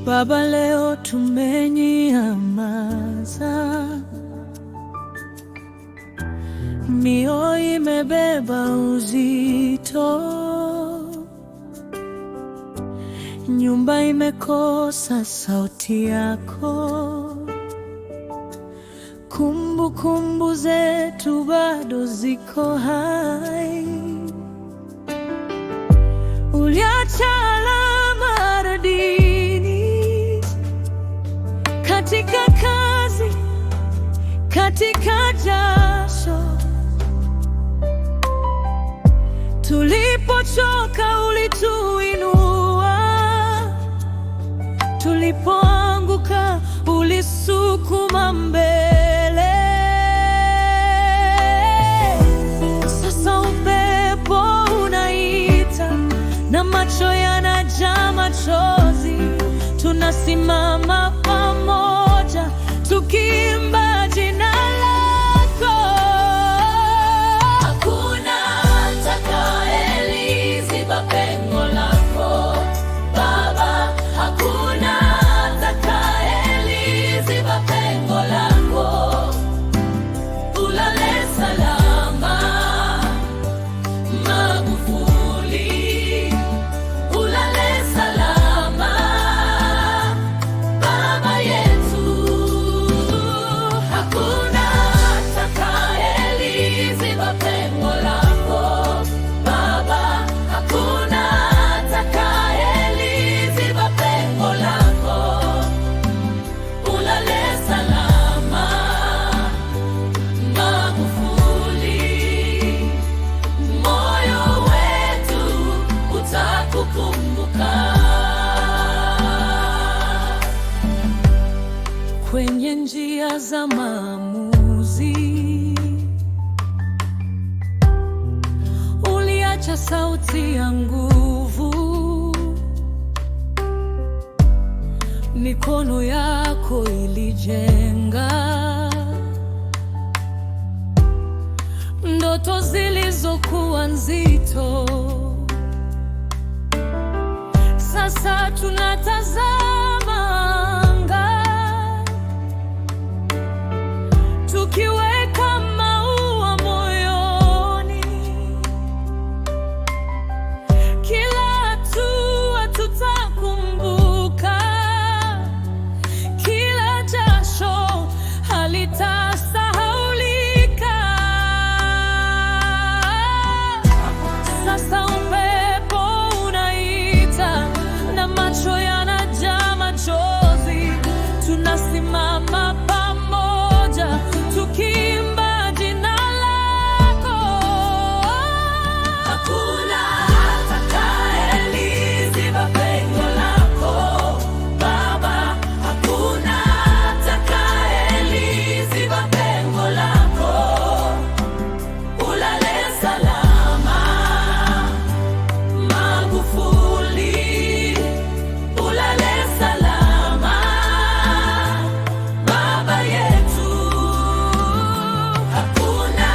Baba, leo tumenyamaza, mioyo imebeba uzito, nyumba imekosa sauti yako, kumbukumbu kumbu zetu bado ziko hai. Uliacha alama ardhini, katika kazi, katika jasho. Tulipochoka ulituinua, tulipoanguka ulisukuma mbele. Sasa upepo unaita na macho yanajaa machozi, tunasimama pamoja tukiimba jina lako. Hakuna atakayeliziba pengo lako Baba, hakuna atakayeliziba pengo lako. Ulale salama Magufuli, ulale salama baba yetu. Hakuna atakayeliziba pengo lako Baba, hakuna atakayeliziba pengo lako. Ulale salama Magufuli, moyo wetu utakukumbuka. Kwenye njia za maamuzi uliacha sauti ya nguvu, mikono yako ilijenga ndoto zilizokuwa nzito. Sasa tunatazama anga tukiweka maua moyoni, kila hatua tutakumbuka, kila jasho halitasahaulika. Sasa upepo unaita na macho yanajaa machozi, tunasimama pamoja tukiimba jina lako. Hakuna atakayeliziba pengo lako Baba, hakuna atakayeliziba pengo lako. Ulale salama Magufuli, ulale salama baba yetu. Hakuna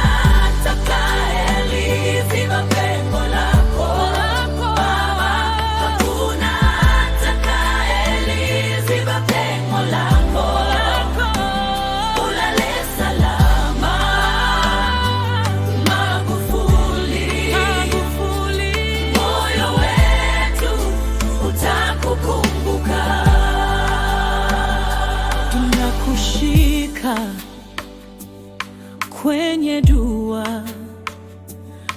atakayeliziba pengo lako Baba, hakuna atakayeliziba pengo lako. Ulale salama Magufuli, Magufuli, moyo wetu utakukumbuka. Tunakushika kwenye dua,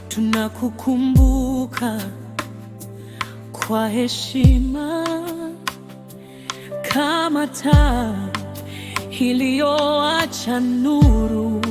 tunakukumbuka kwa heshima kama taa iliyoacha nuru.